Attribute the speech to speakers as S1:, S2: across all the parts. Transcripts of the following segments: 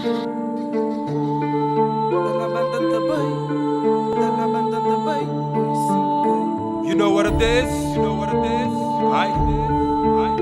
S1: You know what it is, you know what it is. Ai, ai.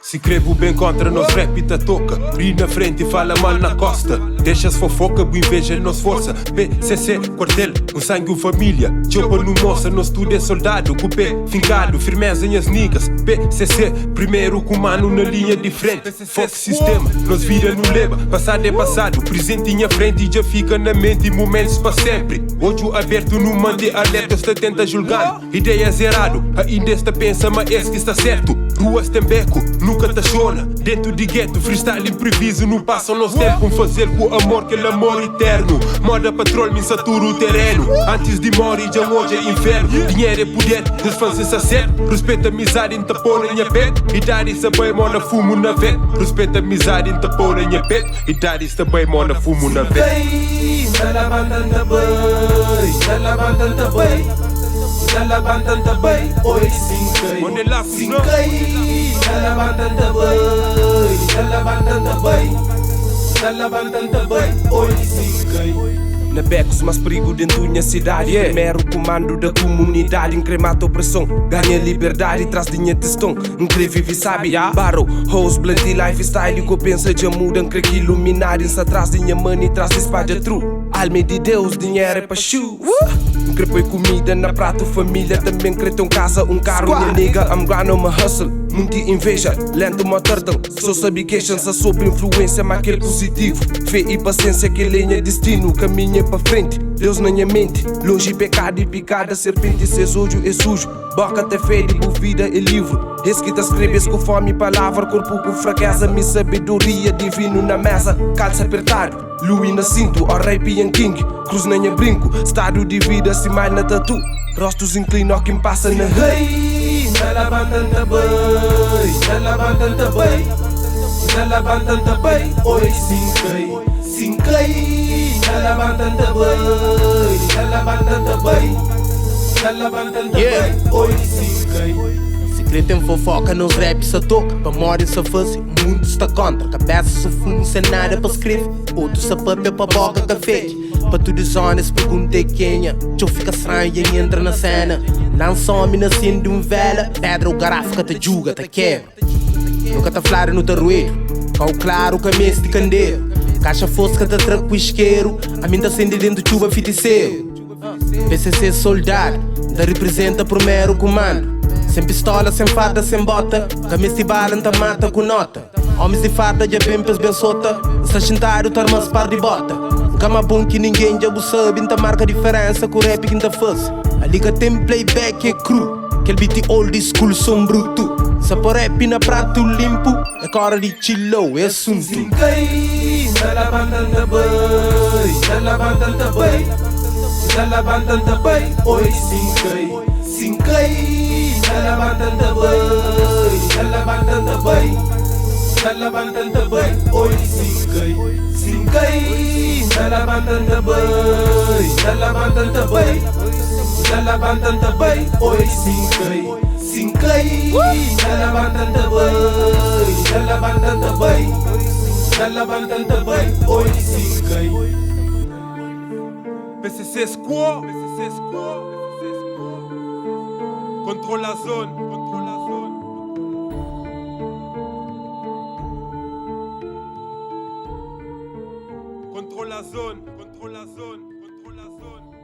S1: Se crê bu bem contra nos rap ta toca. Ri na frente fala mal na costa. Deixa as fofoca, bu inveja nos força. PCC, quartel, um sangue, um família. Txeu pa nu mostra, nos tudo é soldado. Ku pé fincado, firmeza nhas niggas. PCC, primeiro comando na linha de frente. Fuck sistema, nos vida nu leba. Passado é passado, presente nha frente já fica na mente. Momentos pa sempre. Olho aberto no mante alerta, está tenta julgando. Ideia zerado, ainda está pensa, mas esse que está certo. Ruas tem beco, nunca tá chona. Dentro de gueto, freestyle impreviso. Não passa o nosso tempo, um fazer com amor, aquele amor eterno. Moda patrol, me saturo o terreno. Antes de morrer, já hoje é inferno. Dinheiro é poder, desfaz certo. Respeita amizade, então pôr na minha pet. Idade está bem, mona fumo na vet. Respeita amizade, então pôr na minha pet. Idade está bem, mona fumo na vet.
S2: Ta labanta ta bai, oi sim kai.
S1: Onde lá,
S2: Sim kai, ta labanta ta bai, ta labanta ta bai, ta labanta ta bai, oi sim kai.
S3: Na becos, mais perigo dentro da minha cidade. Primeiro comando da comunidade. Incremata opressão, ganha liberdade. Traz dinheiro testão, incre vive sabe. Barro, hoes, blunt e lifestyle. O que pensa já muda, incre que iluminar. Insa atrás dinha money, traz espada true. Alma de Deus, dinheiro é pa chu. Incre põe comida na prato, família também crê ter um casa, um carro. Minha nigga, I'm grind on my hustle. Muita inveja, lento uma turtle. Só sabe queixam-se sobre influência, mas aquele positivo. Fé e paciência que lenha destino, caminha pa frente. Deus na minha mente, longe pecado e picada, serpente, se sujo é sujo. Boca até fede, bu vida é livro. Esse que te escreves com fome, palavra, corpo com fraqueza, minha sabedoria divino na mesa, calça apertado. Louis na cinto, ó rei Pian King, cruz na minha brinco, estado de vida, se mais na tatu. Rostos inclino ao quem passa na
S2: Hey, ta labanta ta bai, ta labanta ta bai, ta labanta ta bai, oi sim kai, sim kai, ta labanta ta bai, ta labanta ta bai, ta labanta ta
S4: Yeah.
S2: bai, oi sim kai.
S4: Se crê tem fofoca nos rap só toca. Pa morre só faz, mundo está contra. Cabeça só fumo sem nada pa escrever. Outro só papel pa boca café. Pa tudo zonas pergunta quem é. Tchau fica estranho e entra na cena. Não some na de um vela. Pedra ou garrafa que te juga, te quebra. Nunca tá flaro no terroeiro. Cau claro, cabeça de candeeiro. Caixa fosca tá traco isqueiro. A mim tá acende dentro de chuva feiticeiro. PCC soldado, da representa primeiro comando. Sem pistola, sem farda, sem bota. Cabeça de bala, tá mata com nota. Homens de farda, já bem pes bem sota. Está sentado, tá armas par de bota. Cama bom que ninguém já sabe, tá marca diferença com o rap que tá faz. Ali que tem playback é cru. Aquele beat old school som bruto. Só por rap na prato limpo. É cora de chilo, é assunto.
S2: Sim kai, ta labanta ta bai, ta labanta ta bai, ta labanta ta bai, oi sim kai, sim kai, ta labanta ta bai, ta labanta ta bai, ta labanta ta bai, oi sim kai, sim kai, ta labanta ta bai, ta labanta ta bai, ta labanta ta bai, oi sim kai, sim kai, ta labanta ta bai, ta labanta ta bai. Ta labanta ta bai, oi sim kai.
S1: PCC Squad, PCC Squad, PCC Squad. Contrôle la zone, contrôle la zone. Contrôle la zone, contrôle la zone, contrôle la zone.